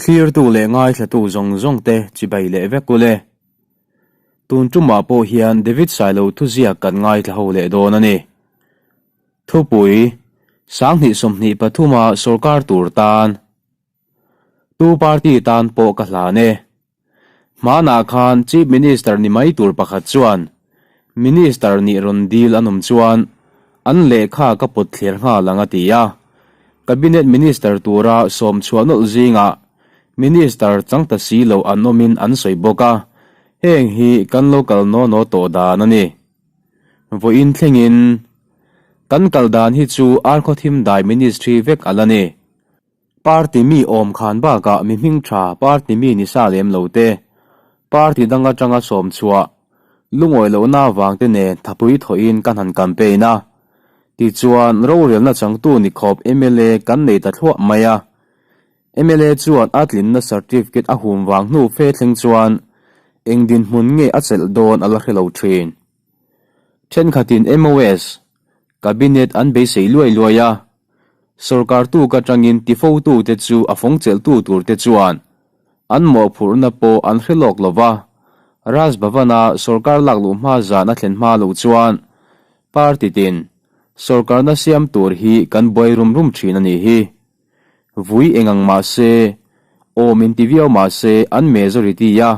Thlirtu leh ngaithlatu zawng zawng te chibai leh vek ule. Tun tumah pawh hian David Sailo thuziak kan ngaithla ho leh dawn a ni. Thupui, Sanghnih 23 a sorkar tur tan. Tu party tan pawh ka hlan e. Hmanah khan Chief Minister ni mai tur pakhat chuan Minister nih rawn dil an awm chuan an lehkha ka pawt thler nghal ang a ti a. Cabinet Minister tura sawm chhuah nawlh zingah Minister chang ta si lo an awmin an sawi bawk a, heng hi kan lo kal naw naw tawh dan a ni. Vawiin thlengin kan kal dan hi chu Arkhawthim Dai Ministry vek a la ni. Party mi awm khan bakah mi hming tha party mi ni sa lem lo te, party dang atanga sawm chhuah, lungawi lohna avang te nen thapui thawhin kan han campaign a. Tichuan, rorelna changtu ni khawp mla kan nei ta thluah mai a. Mla chuan a tlinna certificate a hum vang hnu fe thleng chuan eng dinhmun nge a chelh dawn a la hre lo thin. Thenkhatin MOS, Cabinet an beisei luai luai a, Sorkar tuk atangin tifotute chu a fawng chelhtu turte chuan an mawhphurhna pawh an hre lawk lo va, Raj Bhavan-a sorkar lak luh hma zan a thlen hma loh chuan party tin sorkarna siam tur hi kan buai rum rum thin a nih hi. Vui eng ang mah se, awm inti viau mah se an majority a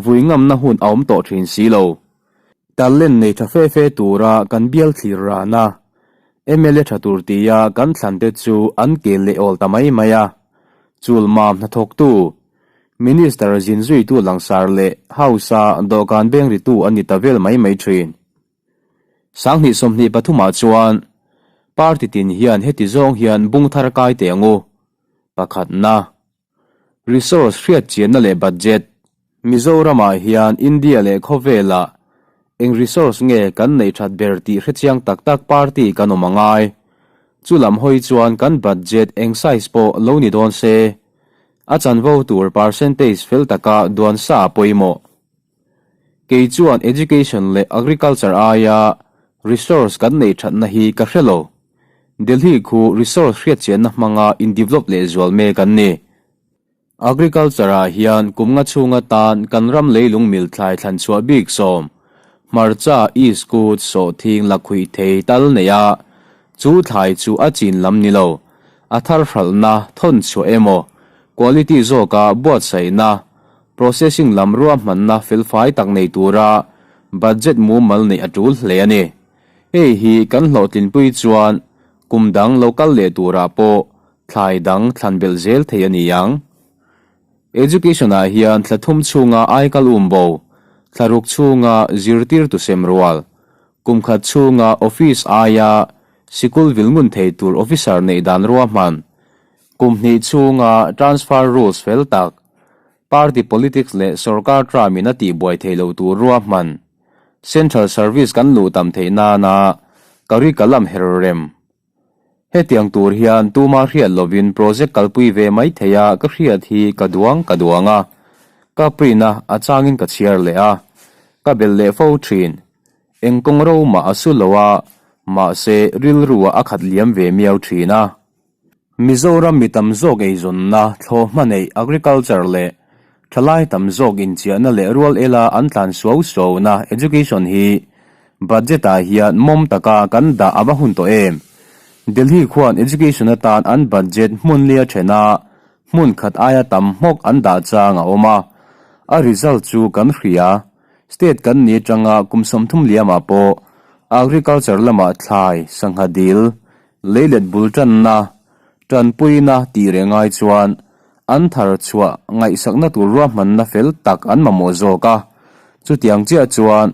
vui ngamna hun a awm tawh thin si lo. Talent nei tha fe fe tura kan bial thlir ran a, mla tha tur tia kan thlan te chu an kel leh awl ta mai mai a. Chulmam hnathawktu, Minister zin zuitu langsar leh House-a dawhkan beng ritu an ni ta vel mai mai thin. 2023 ah chuan party tin hian heti zawng hian bung thar kai teh ang u. Pakhatna. Resource hriat chianna leh budget. Mizoramah hian India leh khawvelah eng resource nge kan neih that ber tih hrechiang tak tak party kan awm a ngai. Chu lam hawi chuan kan budget eng size pawh lo ni dawn se, a chanvo tur percentage fel taka duan sa a pawimawh. Kei chuan education leh agriculture aia resource kan neih thatna hi ka hre lo. Delhi khu resource hriatchianna hmanga in develop leh zual mek an ni. Agriculture ah hian kum nga chhunga tan kan ram leilung mil thlai thlan chhuah bik sawm, hmarcha, iskut, sawhthing, lakhuih thei tal nei a, chu thlai chu a chin lam ni lo, a thar hralhna, thawn chhuah emaw, quality zawka buatsaihna, Processing lam ruahmanna felfai tak nei tura budget mumal neih a tul hle a ni. Hei hi kan hlawhtlinpui chuan kum dang lo kal leh turah pawh thlai dang thlan belh zel thei a ni ang. Education-ah hian thla thum chhunga aikal um bo, thla ruk chhunga zirtirtu sem rual, kum khat chhunga office aia sikul vil ngun thei tur officer neih dan ruahman, Kum hnih chhunga transfer rules fel tak, party politics leh sorkar term in a tihbuai thei lo tur ruahman, central service kan luh tam theih nana curriculum her rem. Hetiang tur hian tuma hriat lovin project kalpui ve mai thei a ka hriat hi ka duang ka duang a, ka print a a changin ka chhiar leh a, ka belh leh fo thin. Eng kawng ro mah a su lo a, mahse rilru ah a khat liam ve miau thin a. Mizoram mi tam zawk eizawnna, thlawhhma neih, agriculture, leh thalai tam zawk inchiahna leh rual ela an tlan suau suauna, education, hi budget ah hian mawm taka kan dah a va hun tawh em? Delhi khuan education atan an budget hmun lia thena hmun khat aia tam hmawk an dah chang a awm a, a result chu kan hria. State kan ni atanga kum 30 liamah pawh agriculture lamah thlai, sangha dil, Leilet bul tanna, tanpuina tih reng ngai chuan an thar chhuah ngaihsakna tur ruahmanna fel tak an mamawh zawk a. Chutiang chiah chuan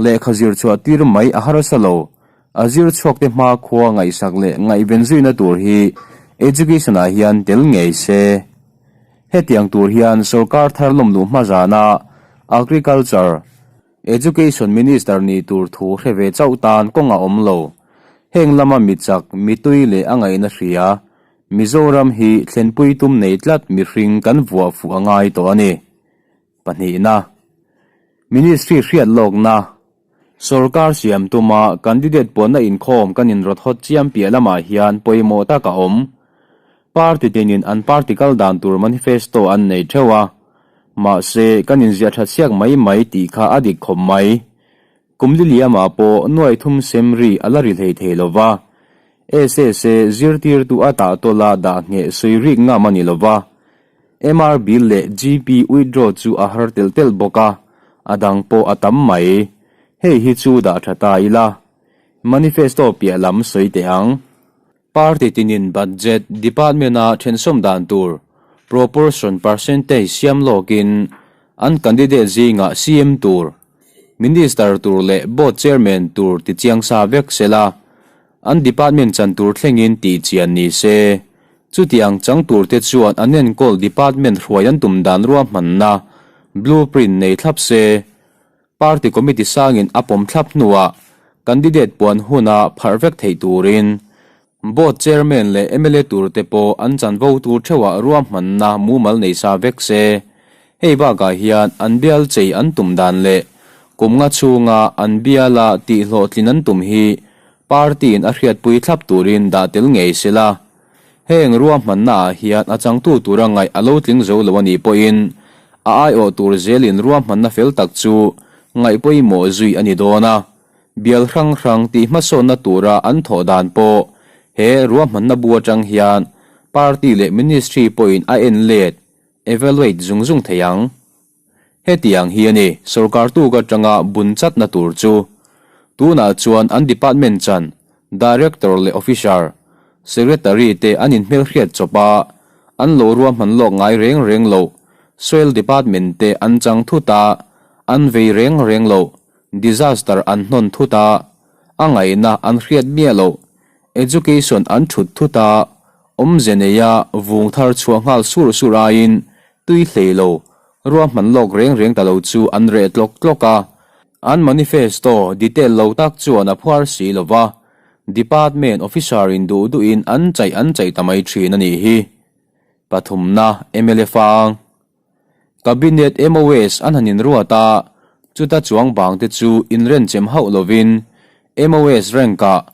lehkha zir chhuah tir mai a harsa lo. A zir chhuakte hmakhua ngaihsak leh ngaihven zuina tur hi education ah hian tel ngei se. Hetiang tur hian sorkar thar lawmluh hma zana agriculture, Education Minister nih tur thu hre ve chauh tan kawng a awm lo. Heng lama mi chak, mi tui leh a ngaihna hria, Mizoram hi thlenpui tum nei tlat mihring kan vuah fuh a ngai tawh a ni. Pahnihna. Ministry hriat lawkna, Sorkar siam tuma candidate puanna inkhawm kan inrawt hawt chiam piah lamah hian pawimawh tak a awm. Party tinin an party kal dan tur manifesto an nei theuh a, mahse kan inziah that siak mai mai tih kha a dik khawp mai. Kum li liamah pawh nuai thum sem ri a la ri hlei thei lo va, SSA zirtirtu a tah tawla dah ngheh sawi rik ngam a ni lo va, MR bill leh GP withdraw chu a har telh telh bawk a, a dang pawh a tam mai. Hei hi chu dah tha ta ila. Manifesto piah lam sawi teh ang. Party tinin budget department-a thensawm dan tur proportion percentage siam lawkin an candidate zingah CM tur, Minister tur leh Board Chairman tur ti chiang sa vek sela, an department chan tur thlengin tih chian ni se. Chutiang chang turte chuan an enkawl department hruai an tum dan ruahmanna blueprint nei thlap se. Party committee sangin a pawm thlap hnuah candidate puan huna pharh vek theih turin Board chairman leh mla turte pawh an chanvo tur theuhah ruahmanna mumal nei sa vek se. Hei bakah hian an bial chei an tum dan leh kum nga chhunga an biala tihhlawhtlin an tum hi party-in a hriatpui thlap turin dah tel ngei sela. Heng ruahmannaah hian a changtu tura ngaih a lo tling zo lo a nih pawhin a aiawh tur zelin ruahmanna fel tak chu ngaih pawimawh zui a ni dawn a. Bial hrang hrang tih hmasawnna tura an thawh dan pawh he ruahmanna bu atang hian party leh ministry pawhin a en let, evaluate, zung zung thei ang. Hetiang hi a ni, sorkar tuk atanga bun chatna tur chu. Tunah chuan an department chan, director leh officer, secretary te an inhmelhriat chawp a, an lo ruahman lawk ngai reng reng loh, soil department te an chang thut a, an vei reng reng loh, disaster an hnawn thut a, a ngaihna an hriat miah loh, education an thut thut a, awmze neia vung thar chhuah nghal sur sur aiin tui hlei lo, ruahman lawk reng reng ta lo chu an reh tlawk tlawk a. An manifesto detail lo tak chuan a phuar si lo va, department officer in duh duhin an chaih an chaih ta mai thin a nih hi. Pathumna mla fang. Cabinet MOS an han inruat a, chuta chuang bang te chu inrenchem hauh lovin MOS rank-ah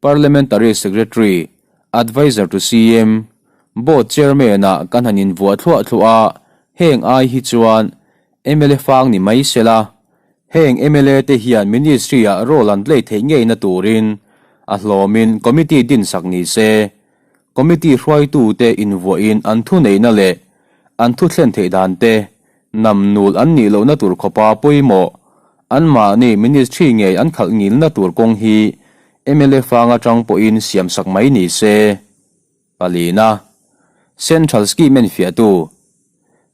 Parliamentary Secretary, Adviser to CM, Board Chairman-ah kan han invuah thluah thluah a, heng ai hi chuan mla fang ni mai sela, heng mla te hian Ministry-ah role an play theih ngeina turin a hlawmin Committee dinsak ni se. Committee hruaitute invuahin an thuneihna leh an thuthlen theih dan te namnul an nih lohna tur khawpa pawimawh anmahni Ministry ngei an khalh ngilna tur kawng hi mla fang atang pawhin siamsak mai ni se. Palina, Central Scheme enfiahtu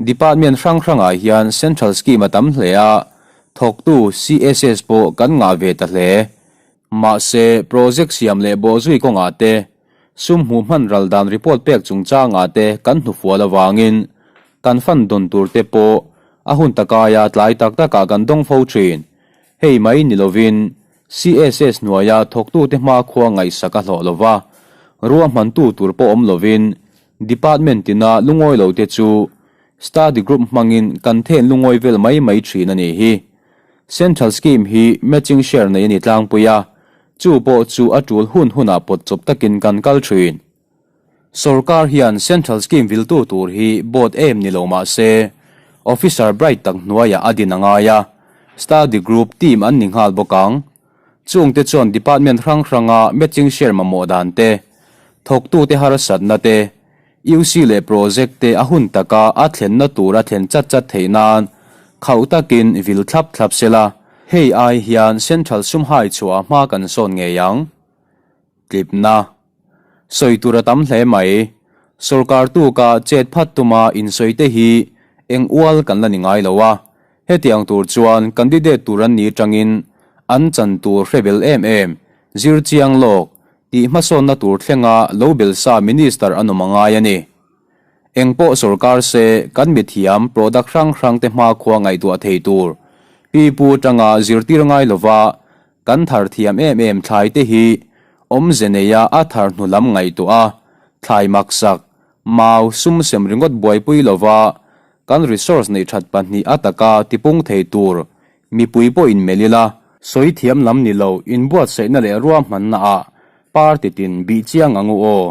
Department hrang hrangah hian Central Scheme a tam hle a, thawktu CSS pawh kan ngah ve ta hle. Mahse, project siam leh bawhzui kawngah te, sum hmuh hman ral dan report pek chungchangah te kan hnufual avangin kan fund dawn tur te pawh a hun takaia tlai tak takah kan dawng fo thin. Hei mai ni lovin CSS hnuaia thawktute hmakhua ngaihsak a hlawh lova, ruahmantu tur pawh awm lovin Department tina lungawi lo te chu study group hmangin kan then lungawi vel mai mai thin a nih hi. Central scheme hi matching share nei a ni tlangpui a, chu pawh chu a tul hun hunah pawt chawp takin kan kal thin. Sorkar hian central scheme viltu tur hi board em ni lo mah se, officer bright tak hnuaiah a din a ngai a, study group team an ni nghal bawk ang. Chungte chuan department hrang hranga matching share mamawh dan te, thawktute harsatna te, UC leh project te a hun taka a thlenna tur a thlen chat chat theih nan khauh takin vil thlap thlap sela, hei ai hian central sum hai chhuah hma kan sawn ngei ang. Tlipna. Sawi tur a tam hle mai. Sorkar tuka chet phat tuma insawi te hi eng ual kan la ni ngai lo a, Hetiang tur chuan candidate tur an nih atangin an chan tur hre bel em em, zir chiang lawk, tih hmasawnna tur thlenga lo bel sa minister an awm a ngai a ni. Engpawh sorkar se kan mithiam product hrang hrang te hmakhua ngaihtuah thei tur pipu atanga zirtir ngai lova kan thar thiam em em thlai te hi awmze neia a thar hnu lam ngaihtuah a, thlai maksak, mau, sum sem ringawt buaipui lova Kan resource neih that pahnih a taka tipung thei tur mipui pawh inmelh ila, sawi thiam lam ni lo inbuatsaihna leh ruahmanna ah party tin bih chiang ang u aw.